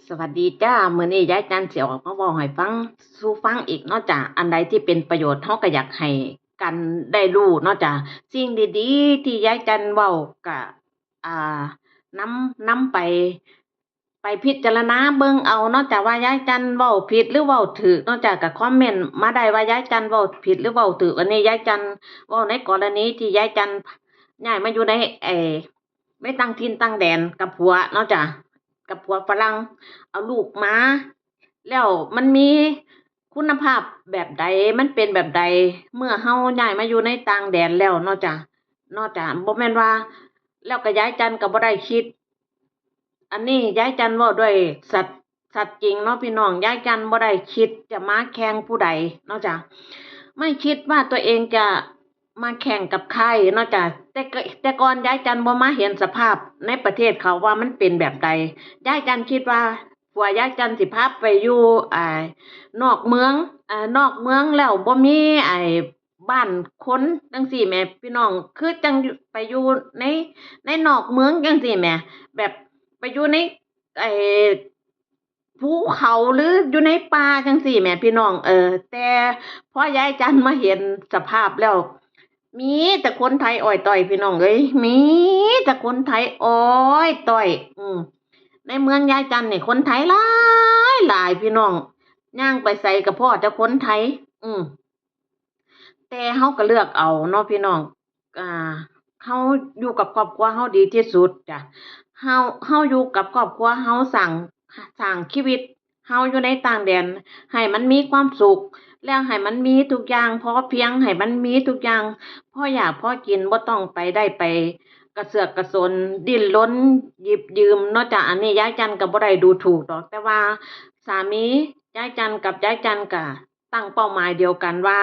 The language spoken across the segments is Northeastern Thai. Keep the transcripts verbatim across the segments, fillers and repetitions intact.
สวัสดีจ้า มื้อนี้ยายจันสิออกมาเว้าให้ฟัง สู่ฟังอีกเนาะจ้ะ อันใดที่เป็นประโยชน์ เฮาก็อยากให้กันได้รู้เนาะจ้ะ สิ่งดีๆ ที่ยายจันเว้าก็ อ่า นำ นำไป ไปพิจารณาเบิ่งเอาเนาะจ้ะ ว่ายายจันเว้าผิดหรือเว้าถูกเนาะจ้ะ ก็คอมเมนต์มาได้ว่ายายจันเว้าผิดหรือเว้าถูก อันนี้ยายจันเว้าในกรณีที่ยายจันย้ายมาอยู่ใน ไอ้ ไม่ตั้งถิ่นตั้งแดนกับผัวเนาะจ้ะ กับผัวฝรั่ง เอาลูกมา แล้วมันมีคุณภาพแบบใด มันเป็นแบบใด เมื่อเฮาย้ายมาอยู่ในต่างแดนแล้วเนาะจ้ะ เนาะจ้ะ บ่แม่นว่า แล้วก็ยายจันก็บ่ได้คิด อันนี้ยายจันเว้าด้วยสัตย์ สัตย์จริงเนาะพี่น้อง ยายจันบ่ได้คิดจะมาแข่งผู้ใดเนาะจ้ะ ไม่คิดว่าตัวเองจะมาแข่งกับใครเนาะจ้ะ แต่ก- แต่ก่อนยายจันบ่มาเห็นสภาพในประเทศเขาว่ามันเป็นแบบใด ยายจันคิดว่าผัวยายจันสิพาไปอยู่ อ่า นอกเมือง อ่า นอกเมืองแล้วบ่มี ไอ้ บ้านคนจั่งซี้แหมพี่น้อง คือจั่งอยู่ ไปอยู่ใน ในนอกเมืองจั่งซี้แหม แบบไปอยู่ใน ไอ้ ภูเขาหรืออยู่ในป่าจั่งซี้แหมพี่น้อง เออ แต่พอยายจันมาเห็นสภาพแล้ว มีแต่คนไทยอ้อยต้อยพี่น้องเอ้ย มีแต่คนไทยอ้อยต้อย อืม ในเมืองยายจันนี่คนไทยหลายหลายพี่น้อง ย่างไปไสก็พ้อแต่คนไทย อืม แต่เฮาก็เลือกเอาเนาะพี่น้อง อ่า เฮาอยู่กับครอบครัวเฮาดีที่สุดจ้ะ เฮา เฮาอยู่กับครอบครัวเฮาสร้าง สร้างชีวิตเฮาอยู่ในต่างแดน ให้มันมีความสุข แล้วให้มันมีทุกอย่างพอเพียง ให้มันมีทุกอย่างพออยากพอกิน บ่ต้องไปได้ไปกระเสือกกระสน ดิ้นรนหยิบยืมเนาะจ้ะ อันนี้ยายจันก็บ่ได้ดูถูกดอก แต่ว่าสามียายจันกับยายจันก็ ตั้งเป้าหมายเดียวกันว่า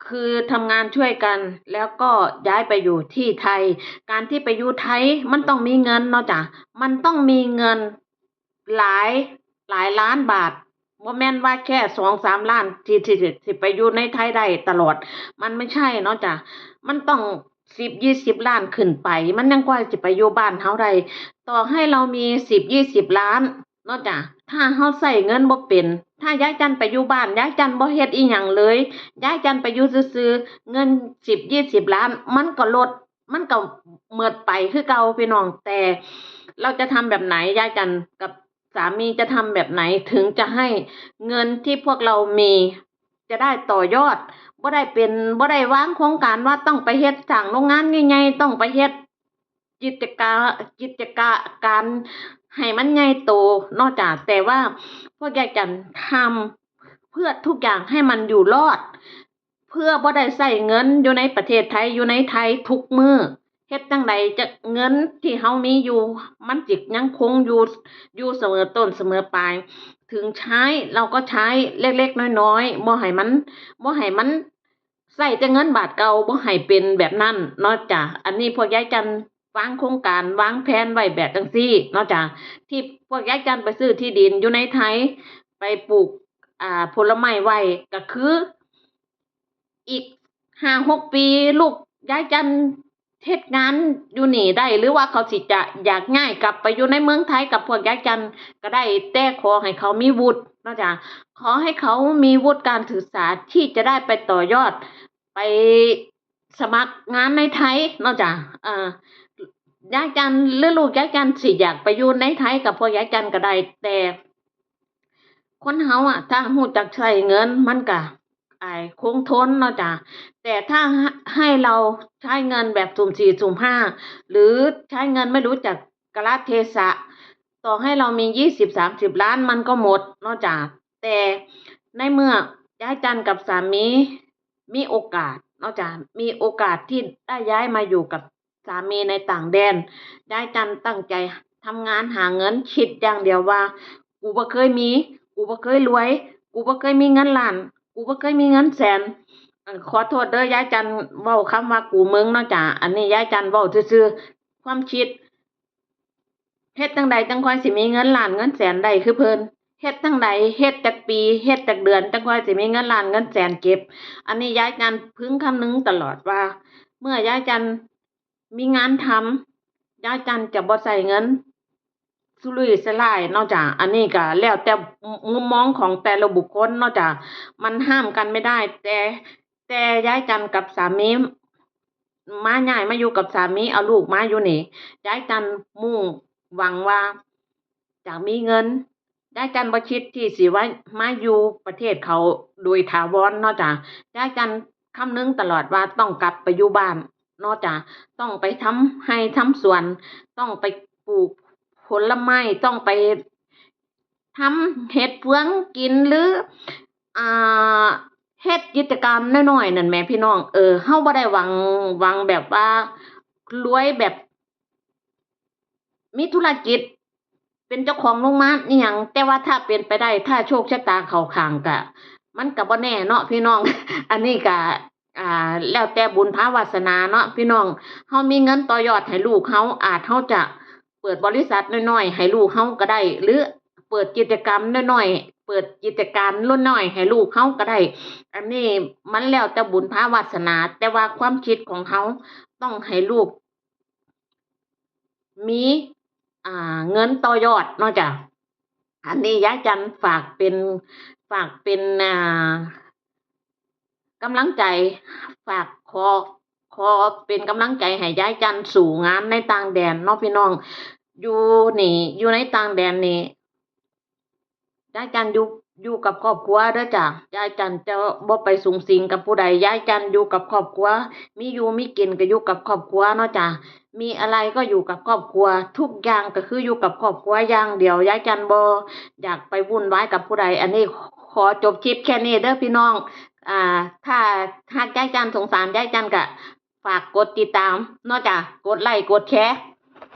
คือทำงานช่วยกัน แล้วก็ย้ายไปอยู่ที่ไทย การที่ไปอยู่ไทยมันต้องมีเงินเนาะจ้ะ มันต้องมีเงินหลาย หลายล้านบาท บ่แม่นว่าแค่สองสามล้านที่ ที่ ที่ไปอยู่ในไทยได้ตลอด มันไม่ใช่เนาะจ้ะ มันต้องสิบยี่สิบล้านขึ้นไป มันยังค่อยสิไปอยู่บ้านเฮาได้ ต่อให้เรามีสิบยี่สิบล้านเนาะจ้ะ ถ้าเฮาใช้เงินบ่เป็น ถ้ายายจันไปอยู่บ้าน ยายจันบ่เฮ็ดอิหยังเลย ยายจันไปอยู่ซื่อๆ เงินสิบยี่สิบล้าน มันก็ลด มันก็หมดไปคือเก่าพี่น้อง แต่เราจะทำแบบไหน ยายจันกับสามีจะทำแบบไหน ถึงจะให้เงินที่พวกเรามี จะได้ต่อยอด บ่ได้เป็น บ่ได้วางโครงการว่าต้องไปเฮ็ดสร้างโรงงานใหญ่ๆ ต้องไปเฮ็ดกิจกะ- กิจกะ- การให้มันใหญ่โตเนาะจ้ะ แต่ว่าพวกยายจันทำเพื่อทุกอย่างให้มันอยู่รอด เพื่อบ่ได้ใช้เงินอยู่ในประเทศไทย อยู่ในไทยทุกมื้อ เฮ็ดจั่งใดจะ เงินที่เฮามีอยู่ มันสิยังคงอยู่ อยู่เสมอต้นเสมอปลาย ถึงใช้เราก็ใช้เล็กๆน้อยๆ บ่ให้มัน บ่ให้มันใช้แต่เงินบาทเก่า บ่ให้เป็นแบบนั้นเนาะจ้ะ อันนี้พวกยายจันวางโครงการวางแผนไว้แบบจั่งซี้เนาะจ้ะ ที่พวกยายจันไปซื้อที่ดินอยู่ในไทย ไปปลูก อ่า ผลไม้ไว้ ก็คือ อีกห้าหกปี ลูกยายจันเฮ็ดงานอยู่นี่ได้ หรือว่าเขาสิจะอยากย้ายกลับไปอยู่ในเมืองไทยกับพวกยายจันก็ได้ แต่ขอให้เขามีวุฒิเนาะจ้ะ ขอให้เขามีวุฒิการศึกษาที่จะได้ไปต่อยอด ไปสมัครงานในไทยเนาะจ้ะ เอ่อ ยายจันหรือลูกยายจันสิอยากไปอยู่ในไทยกับพวกยายจันก็ได้ แต่ คนเฮาอะ ถ้ารู้จักใช้เงินมันก็ ไอ้ คงทนเนาะจ้ะ แต่ถ้าให้เราใช้เงินแบบสุ่มสี่สุ่มห้า หรือใช้เงินไม่รู้จักกาลเทศะ ต่อให้เรามียี่สิบสามสิบล้านมันก็หมดเนาะจ้ะ แต่ในเมื่อยายจันกับสามีมีโอกาสเนาะจ้ะ มีโอกาสที่ได้ย้ายมาอยู่กับ สามีในต่างแดน ยายจันตั้งใจทำงานหาเงิน คิดอย่างเดียวว่า กูบ่เคยมี กูบ่เคยรวย กูบ่เคยมีเงินล้าน กูบ่เคยมีเงินแสน เอ่อ ขอโทษเด้อ ยายจันเว้าคำว่ากูมึงเนาะจ้ะ อันนี้ยายจันเว้าซื่อๆ ความคิด เฮ็ดจั่งใดจั่งค่อยสิมีเงินล้านเงินแสนได้คือเพิ่น เฮ็ดจั่งใด เฮ็ดจักปี เฮ็ดจักเดือน จั่งค่อยสิมีเงินล้านเงินแสนเก็บ อันนี้ยายจันพึงคำนึงตลอดว่า เมื่อยายจันมีงานทำ ยายจันจะบ่ใช้เงิน สุรุ่ยสลายเนาะจ้ะ อันนี้ก็แล้วแต่มุมมองของแต่ละบุคคลเนาะจ้ะ มันห้ามกันไม่ได้ แต่ แต่ยายจันกับสามี มาย้ายมาอยู่กับสามี เอาลูกมาอยู่นี่ ยายจันมุ่งหวังว่า อยากมีเงิน ยายจันบ่คิดที่สิว่ามาอยู่ประเทศเขาโดยถาวรเนาะจ้ะ ยายจันคำนึงตลอดว่าต้องกลับไปอยู่บ้านเนาะจ้ะ ต้องไปทำไร่ทำสวน ต้องไปปลูกผลไม้ ต้องไปทำเห็ดเฟืองกิน หรือ อ่า เฮ็ดกิจการน้อยๆนั่นแหมพี่น้อง เออ เฮาบ่ได้หวัง หวังแบบว่ารวยแบบ มีธุรกิจ เป็นเจ้าของโรงงานอิหยัง แต่ว่าถ้าเป็นไปได้ ถ้าโชคชะตาเข้าข้างกะ มันก็บ่แน่เนาะพี่น้อง อันนี้ก็ อ่า แล้วแต่บุญพาวาสนาเนาะพี่น้อง เฮามีเงินต่อยอดให้ลูกเฮา อาจเฮาจะเปิดบริษัทน้อยๆให้ลูกเฮาก็ได้ หรือเปิดกิจกรรมน้อยๆ เปิดกิจการน้อยๆให้ลูกเฮาก็ได้ อันนี้มันแล้วแต่บุญพาวาสนา แต่ว่าความคิดของเฮาต้องให้ลูก มี อ่า เงินต่อยอดเนาะจ้ะ อันนี้ยายจันฝากเป็น ฝากเป็น อ่า กำลังใจ ฝากขอ ขอเป็นกำลังใจให้ยายจันสู้งานในต่างแดนเนาะพี่น้อง อยู่นี่ อยู่ในต่างแดนนี่ ยายจันอยู่ อยู่กับครอบครัวเด้อจ้ะ ยายจันจะบ่ไปสุงสิงกับผู้ใด ยายจันอยู่กับครอบครัว มีอยู่มีกินก็อยู่กับครอบครัวเนาะจ้ะ มีอะไรก็อยู่กับครอบครัว ทุกอย่างก็คืออยู่กับครอบครัวอย่างเดียว ยายจันบ่อยากไปวุ่นวายกับผู้ใด อันนี้ขอจบคลิปแค่นี้เด้อพี่น้อง อ่า ถ้าหากยายจันสงสารยายจันก็ฝากกดติดตามเนาะจ้ะ กดไลค์ กดแชร์